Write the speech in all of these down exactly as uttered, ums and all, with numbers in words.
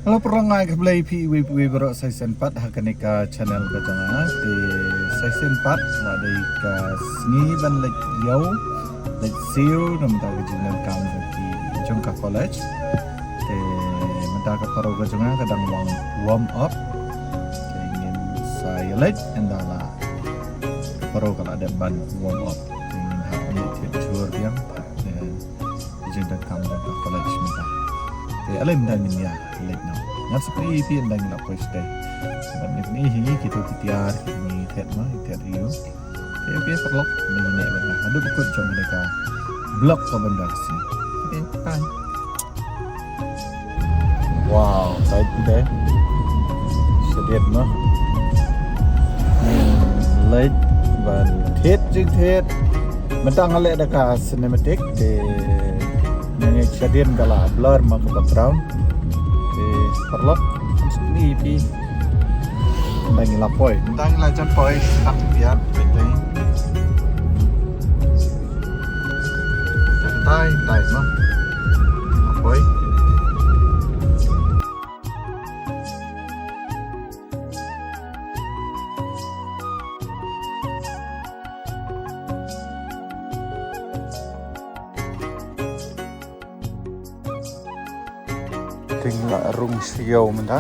Hello, paralok, nga ai khublei ïa phi iwei pa iwei baroh sa shisien pat ha kane ka channel ka jong nga. Te sa shisien pat nga dei ka sngi ban leit ïew, leit siew na mynta ka jingdonkam jong ki jong ka college. Te mynta ka paro ka jong nga ka dang warm up. Te ngin sa ïaleit ynda la ka paro ka la dep ban warm up. Te ngin hap ïaleit thied jhur biang. Te ka jingdonkam jong ka college mynta. Te ale mynta ngin ïa leit noh. Ngan sa pyni ïa phi ynda ngin la poi shatei. Bad mynta hi kito ki tiar ki ngi thied ma, thied ïa u. Te okay paralok, mynta ngin ïa leit noh haduh ba kut jong kane ka vlog ka ban da ka sngi. Okay, bye. Wow, tight deh. Shadien noh. Leit ban thied jingthied. Mynta nga leh da ka cinematic te nga ngeit shadien ka la blur ma ka background. Te paralok, ngin sa pyni ïa phi. Mynta ngi la poi. Mynta ngi la jan poi. Tak biar. Mynta. Jan tai, tai noh. La poi. Te ngi la rung sha ïew mynta.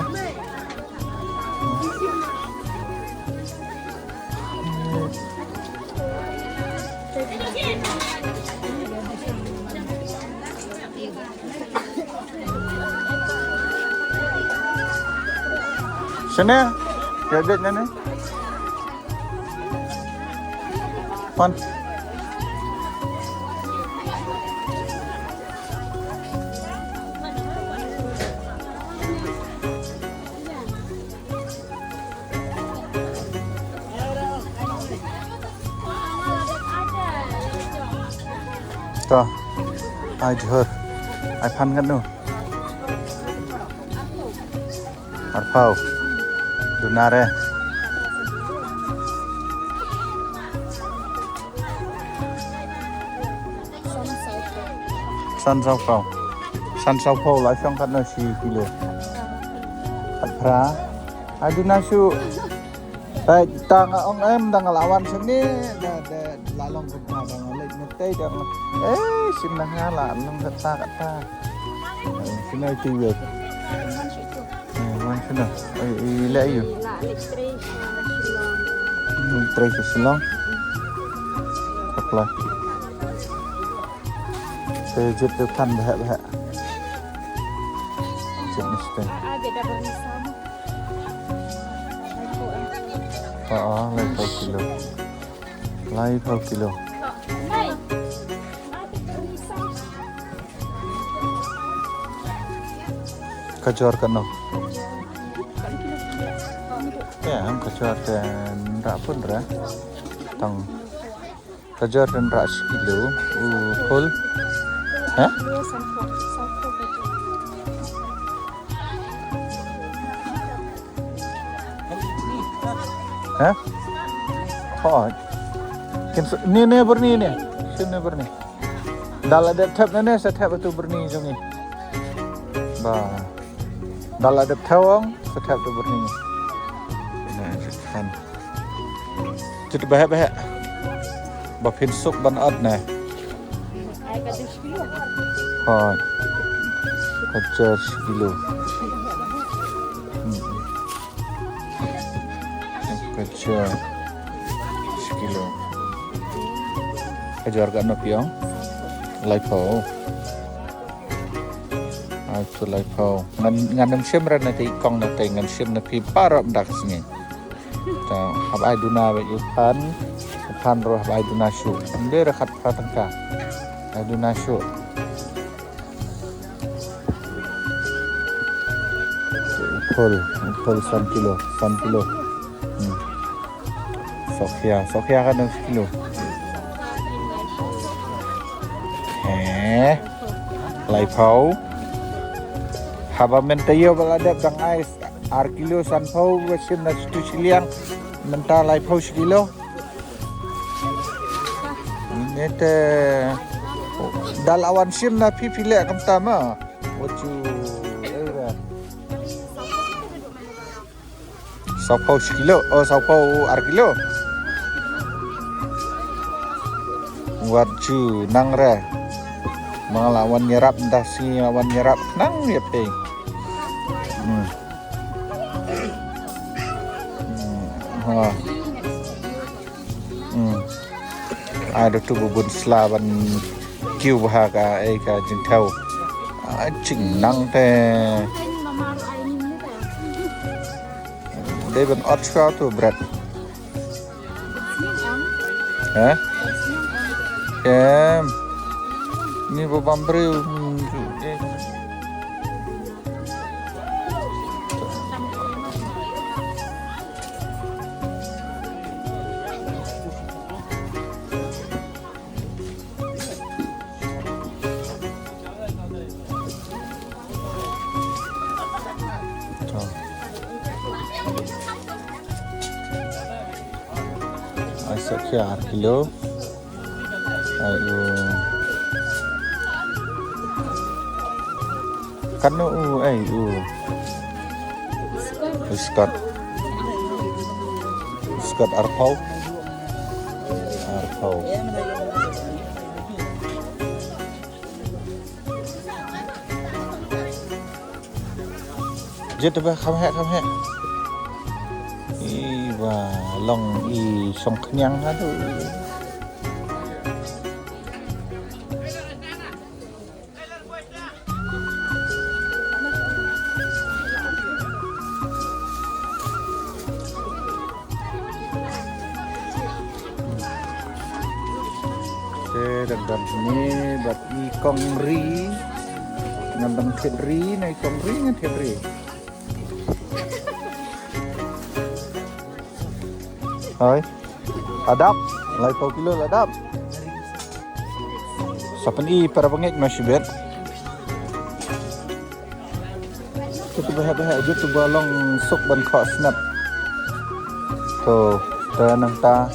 Shane, ïa beit na ne. Pan. To. Ai jhur. Ai phan ngan nu. Arphew. Duna re. San sawphew. San sawphew la shong katno shi kilo. Khatphra. Ai duna shu. Tai ta nga ong em da nga la wan shane da da la long kumta da nga leit na tei da nga. Eh, shim na nga la long kata kata. Eh, shim na itu ye. Eh, wan shano. Eh, i leh aïu? Hmm, trei sha Shillong. Apply. Te jit te phan baheh baheh. Jit mesti. Ah, ah, laiphew kilo. Laiphew kilo. Ka jor katno? Ïa, ka jor te nrah pun re. Tang. Ka jor te nrah shi kilo. U khul. Ha? Ha? Hooid. Kin s-, ne, ne byrni ne. Shim ne byrni. Da la dep thep ne ne sa thep ïa tu byrni jong ngi. Ba. Da la dep thew ong sa thep tu byrni. Ne, sa thep. Jit baheh baheh. Ba phin suk ban ot ne. Hooid. Ka jor shi kilo. Hmm. Ka jor shi kilo. Ka jor katno phi ong? Laiphew. Ai tu laiphew. Ngan, ngan ym shim re na te i kong na te ngan shim na phi baroh mynta ka sngi. Ta hap ai duna bad u phan. U phan ruh hap ai duna shuh. Ym dei re khatphra tyngka. Ai duna shuh. U khul, u khul san kilo, san kilo. Hmm. Sohkhia, sohkhia katno shi kilo? He. Laiphew. Haba mynta ïoh ba la dep dang ai ar kilo sanphew ba shim na tu shiliang. Mynta laiphew shi kilo. Nete da la wan shim na phi phi leh kumta ma. Ochu, eh, Sawphew shi kilo, oh, sawphew ar kilo. Wat ju nang re. Ma nga la wan ïarap, ynda sngi wan ïarap nang ïa phi. Hmm. Hmm. Ha. Hmm. Ai, da tu bun sla ban kiew bha ka, eh, ka jingthew. Ai, jingnang te. Dei ban ot shuwa tu bret. Heh? Em. Ni ba bam briew. To. Ai, sa khia ar kilo. Ai u. Katno u, ai u. U Scott. U Scott arphew. Arphew. Jit ba, kham heh, kham heh. I ba long i shong khniang, aduh. Te dang don hangne bad i kong ri. Ngan dang thied ri, na i kong ri ngan thied ri. Hoi. Adap, laiphew kilo la dap. Sa pyni para bangeit ma shibit. Tu tu, baheh baheh, jut tu ba long suk ban khoh snap. Tu, tu nangta.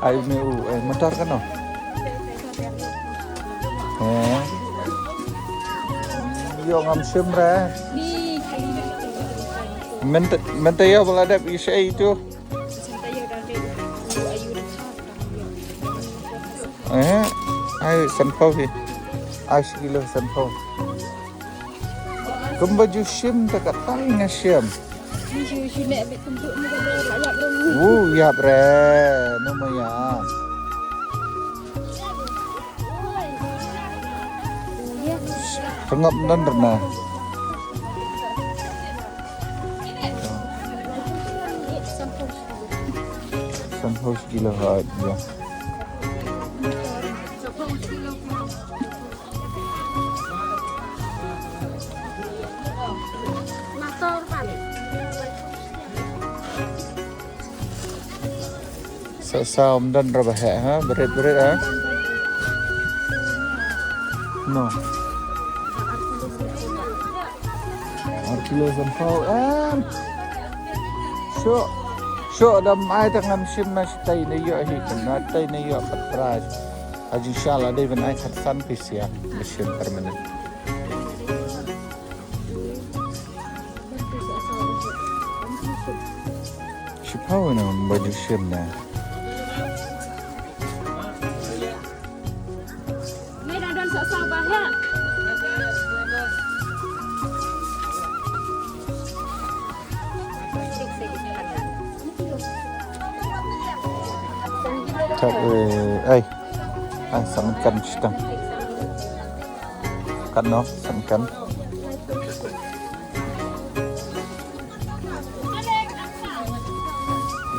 Ai me u, ai motor kano. Eh. Ïoh ngam shim re. Mynta, mynta ïoh ba la dep i shaei tu. Eh, ai sanphew hi. Ai shi kilo sanphew. Kumba ju shim te katai nga shim. Wu, ïap re, no ma ïap. Tengap nan rena. Sanphew shi kilo hot, ya. Sa sa ym don re baheh, ha, bret bret, ha. No. Ar kilo sanphew em. Shuh. Shuh, dam ai tang ngam shim na shatei ne ïoh hi, na tei ne ïoh pat prize. Haji shala dei ban ai khatsan pisa ba shim permanent. Shiphew na ba ju shim na. Kat, eh, ai. Ai, sa mynkan shitang. Kan no, sa mynkan.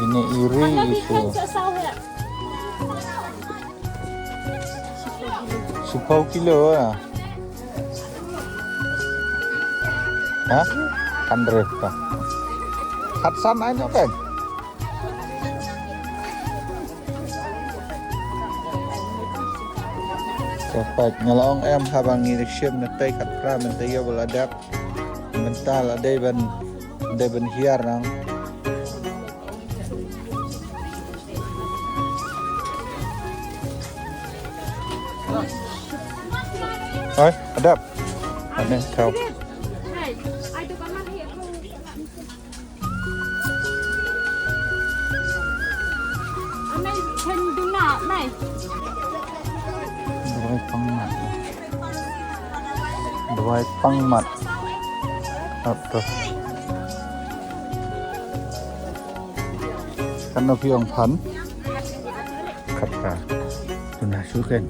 Ini iri itu. Shiphew kilo, ya. Ha? Hundred ka. Khatsan ai no kan. Ka pat nga la ong em, haba ngi shim na tei khatphra mynta ïoh ba la dep. Mynta la dei ban, dei ban hiar nang. Oi, adap. Ane kau. Hai, ai tu kamar ni aku. Kat, Pang mat. Dawai pang mat. Ap to. Kan no phi ong phan. Khat ka. Tuna shu ken.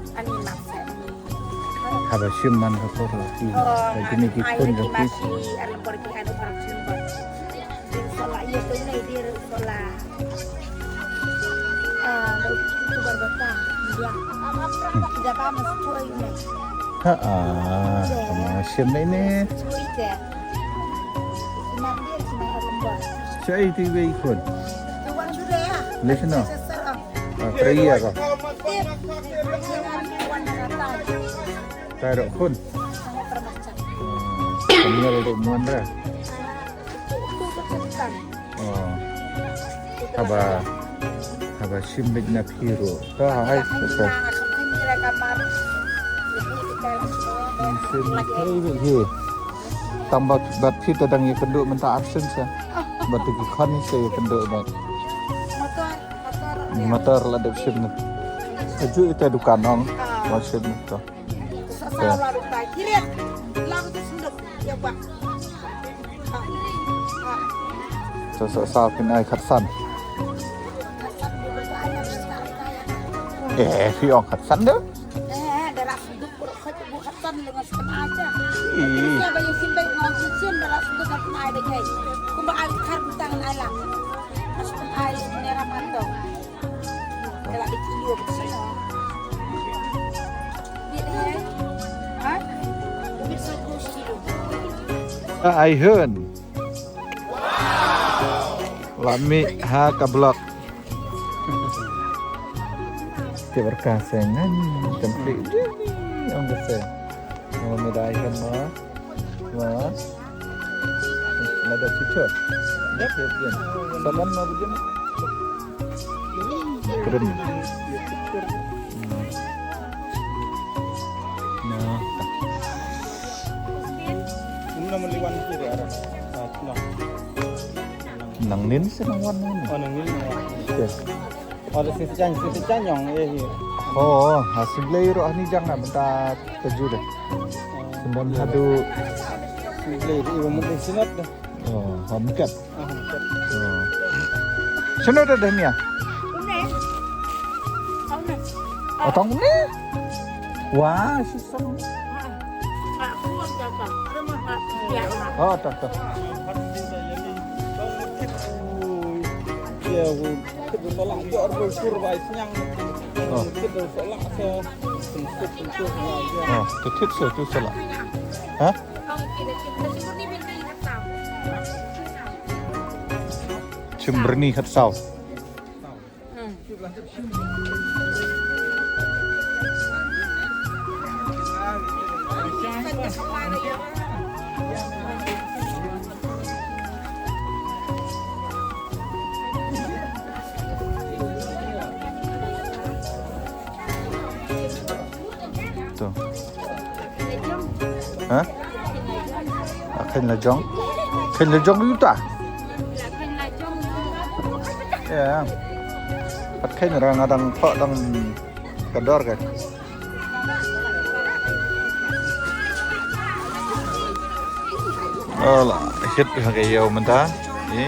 Haba shim man ka por la ki. Ka kini ki phone ka ki. Ha ah, kama shim ni ni. Shai ti wei khun. Ni shino. Ah, three year ko. Tai ro khun. Kami ro do muan ra. Oh. Haba, haba shim bit na phi ro. Ha, hai, ha, ha. Shim bit hi. Tang ba, ba phi ta dang ïa kynduh mynta absent sa. Ba tu ki khon ni sa ïa kynduh ba. Motor la dep shim. Aju ita dukan ong. Wa shim to. Sa sa sa phin ai khatsan. Eh, phi ong khatsan de. Ih. Ai hun. La mih ha ka block. Te barka sengan kan klik. Ong ka sen. Ong me dai kan ma. Ma. Lada cucur. Yap, yap, yap. Saman ma bujang. Keren. Nah. Ini nama liwan kiri arah. Ah, nah. Nang nin si nang wan nang. Oh, nang nin nang wan. Oke. Oh, da sisi jan, sisi jan yang, eh, eh. Oh, ha sisi blei ruh ni jang ah, benta keju deh. Sendam hadu. Sisi blei ruh, ibu mungkin sinat deh. Oh, ha mungkin. Ah, mungkin. Oh. Sino dah dah Mia? Atong ni? Wah, susah. Oh, tak, tak. Ya, oh, tu tip so, tu salah. Ha? Chim berni khat saw. Tu. Ha? Khein la jong. Khein la jong ïa uta. Ya. Pat khein ra nga dang thoh dang ka dor ka. Ala, hit ha ka ïew mynta. Ni.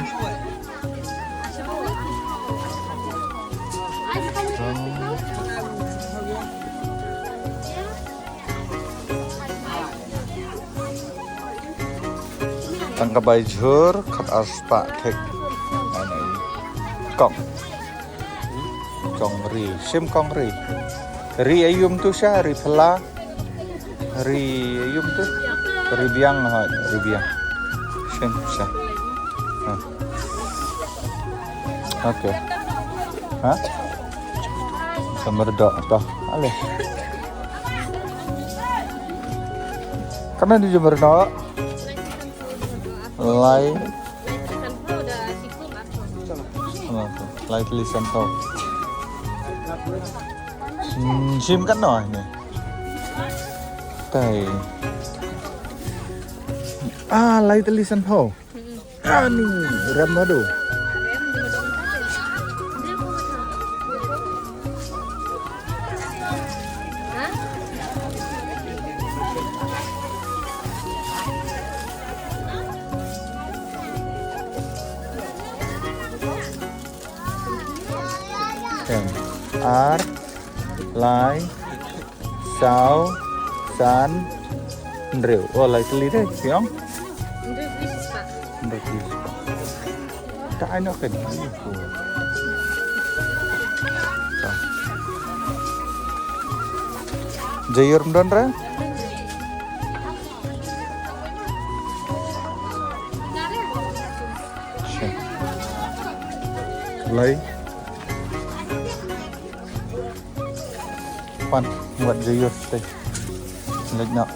Tang ka bai jhur, khat ar spah thik. Kong. Kong ri, shim kong ri. Ri aïu tu sha, ri phylla. Ri aïu tu. Ri biang ha, ri biang. Shim sha. Ha. Okay. Ha? Sa myrdoh to. Ale. Kane dei myrdoh. Lai. Lai tylli sanphew. Hmm, shim katno ne? Tai. Ah, lai tylli sanphew. Ani, rem haduh. Ar, lai, saw, san, hynriew. Oh, lai tylli de, phi ong? Hynriew phi spah. Hynriew phi spah. Ta ai noh ka di ko. Ta. Jaiur ym don re? Sure. Lai. Pan, wat jaiur te. Lek nak.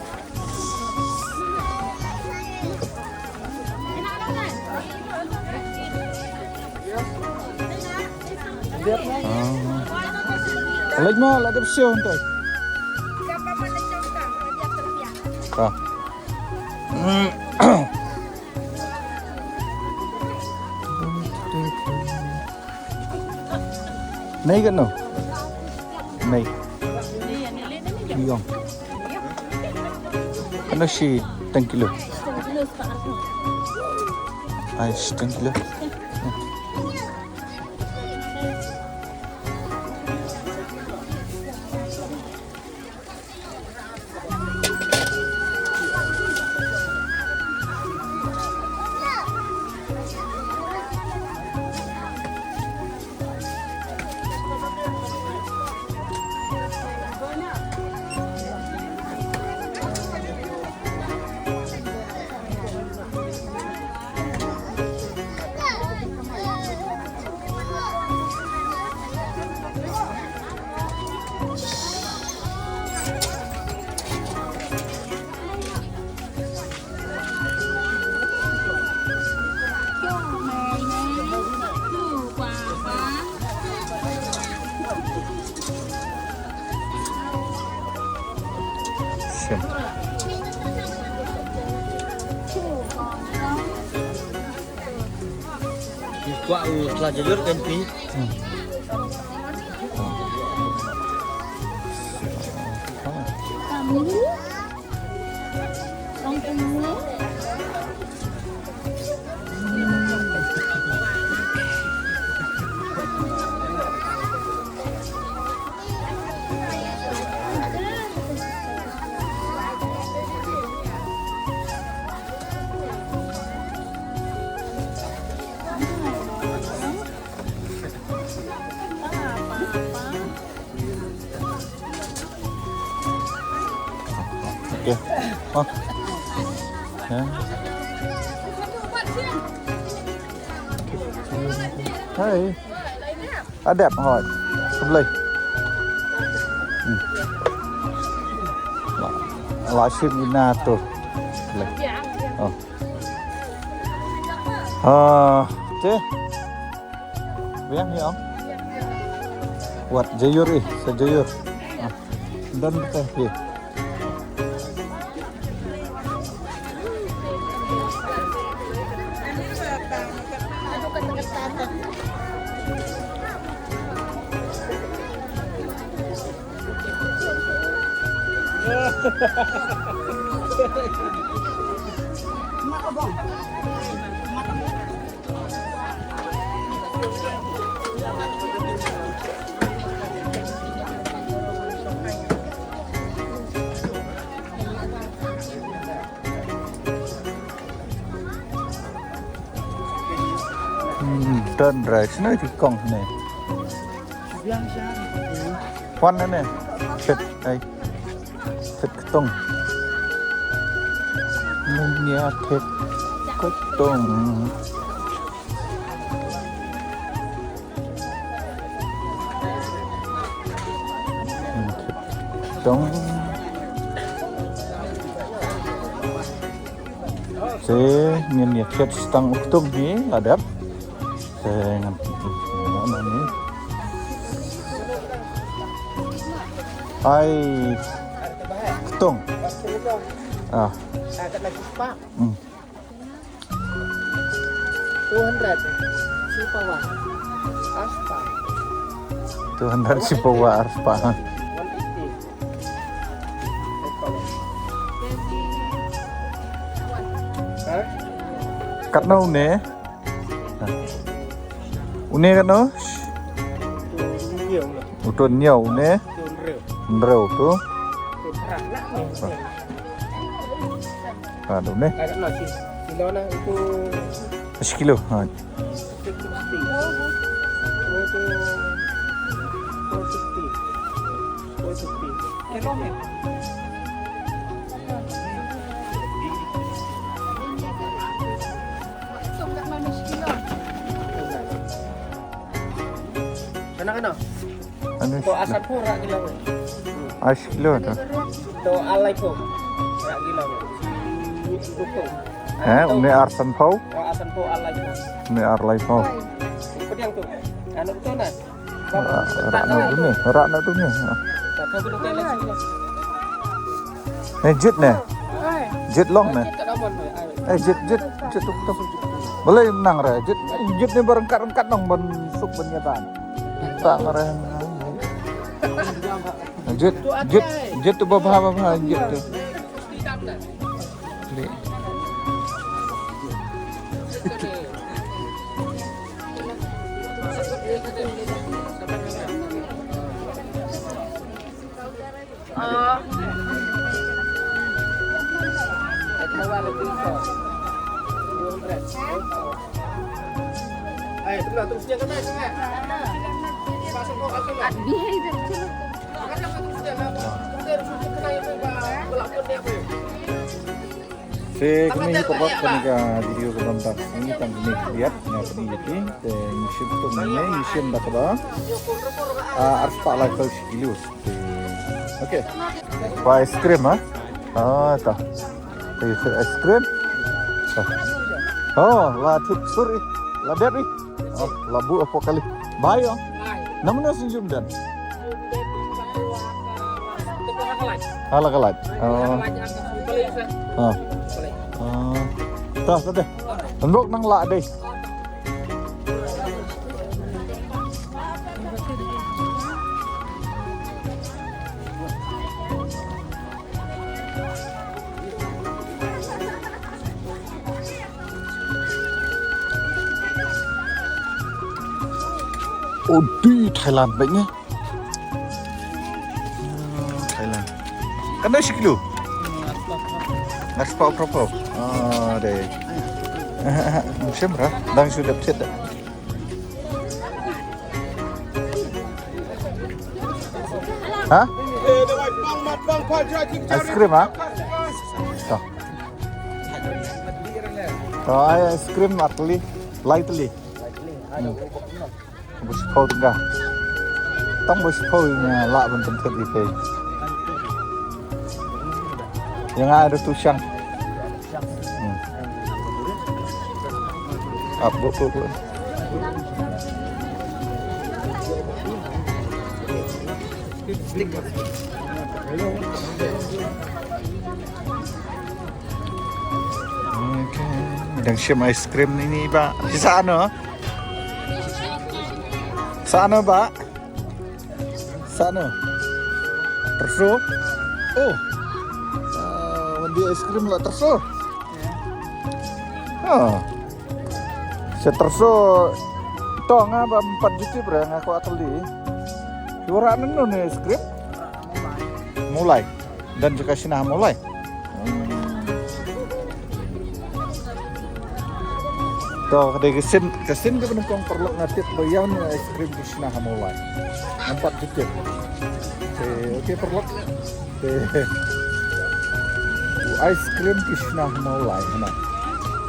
Ah. Lek ma, la dep siu te. Ah. Nei kano? Nei. Yong. Kano shi tang kilo? Ai, shi tang kilo. Shim. Kwah u tla jajur kan pi. Hmm. Okay. Oh. Ya. Hai. Adep hoi. Khublei. Hmm. La, la shim ina tu. Khublei. Oh. Ah, te. Biang hi ong. Wat jayur ih, sa jayur. Ah, dan te hi. Hmm, don rai sini di kong sini. Wan na ne. Thit ai. Thit ktung. Mun nia thit ktung. Thit ktung. Te ngin ïa thied tang u ktung hi la dep. Te ngan, ngan, ngan, ai ktung. Ah. Hmm. Two hundred. Two hundred shi pawa ar spah. One eighty. Katno une? Une katno? U Tun ñiew ne? Tun reu. Reu tu. Tun reu lah ni. Ah, tu ne. Agak nasi. Kilo na itu. Sekilo. Ha. Six sixty. Oh, tu. Four sixty. Four sixty. Kilo ni. Kena, kena. Anu to asan pho rak gila. Ash kilo to. To alai pho rak gila. Buku. Eh, uni arsan pho? Oh, asan pho alai pho. Uni arlai pho. Pediang tu. Anu tu na. Rak na tu ni, rak na tu ni. Tak tahu tu kan lagi. Eh, jit ne? Jit long ne? Eh, jit, jit, jit tu, tu. Boleh menang re. Jit, jit ni berengkat-rengkat dong ban suk ban nyatan. Tak ngare. Jit, jit, jit tu babha, babha, jit tu. Ni. Te kane hi paralok, kane ka video kaba mynta ka sngi tang kine ki biat nga pyni ïa phi. Te ngi shim, to mynne ngi shim da kaba, ah, arspah laiphew shi kilo. Te, okay. Ba ice cream, ha? Ah, ta. Te ice cream. Ta. Oh, la thut sur ïa. La dep ïa. Oh, la buh hapoh kali. Bha ïa. Namar nga shu jum dan. Ha, la ka lait. Oh. Ha. Ah. Tah, tah deh. Nang lah deh. Odi Thailand bad ngi. Hmm, Thailand. Kano shi kilo? Ngat spah phraphew. Ah, dei. Musim ra. Dang shu dep sit da. Ha? Ice cream, ha? To. To, ai ice cream ar tylli, lai tylli. Hmm. Ba shiphew tyngka. Tang ba shiphew nga lah ban pyntip ïa phi. Ïa nga da tu shang. Hmm. Ap, bu, bu, bu. Okay. Dang shim ice cream ni, ni ba. Sa ano? Sa ano ba? Sa ano? Terso? Oh. Ah, wan die ice cream la terso. Ah. Sa terso to nga ba empat juta bre nga kwah kylli. Ki wanrah naduh ne ice cream? Mawlai. Don jaka shna ha Mawlai. To, ka dei ka sien, ka sien kaba nyngkong paralok nga tip ba ïa une ice cream ki shna ha Mawlai. Nampak ki tip. Te, okay paralok. Te, u ice cream ki shna ha Mawlai, hana.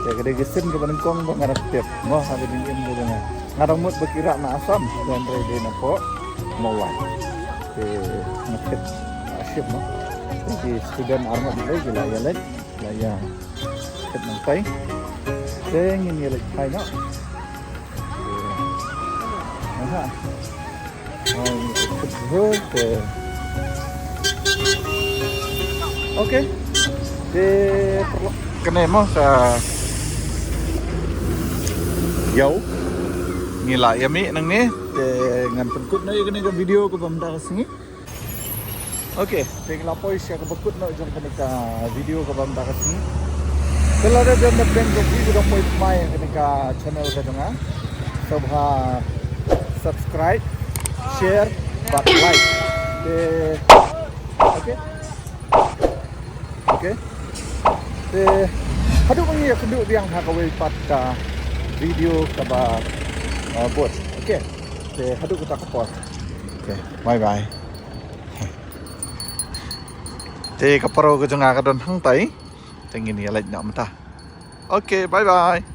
Te, ka dei ka sien kaba nyngkong ba nga tip. Mo, ha ka jingim ba nga. Nga dang mut ba ki rah na Assam, hynrei dei na pdeng Mawlai. Te, nga tip, ah, shim mo. Te ki student ar ngut ki la ïa leit, la ïa tip nangtai. Te ngin ïa leit phai noh. Te, aha. Ah, tip ho, te. Okay. Te paralok, kane mo sa ïew. Ngi la ïa mih nangne. Te ngan pynkut noh ïa kane ka video kaba mynta ka sngi. Okay, te ngi la poi sha kaba kut noh jong kane ka video kaba mynta ka sngi. Te lada don na pdeng jong phi ba dang poi thymmai ïa kane ka channel ka jong nga, sngewbha subscribe, share, Bad like. Te, okay. Okay. Te haduh ban ïakynduh biang ha kawei pat ka video kaba, uh, bud. Okay. Te haduh kata ka por. Okay. Bye bye. Te ka paro ka jong nga ka don hangtai. Te ngin ïa leit noh mynta. Okay, bye bye.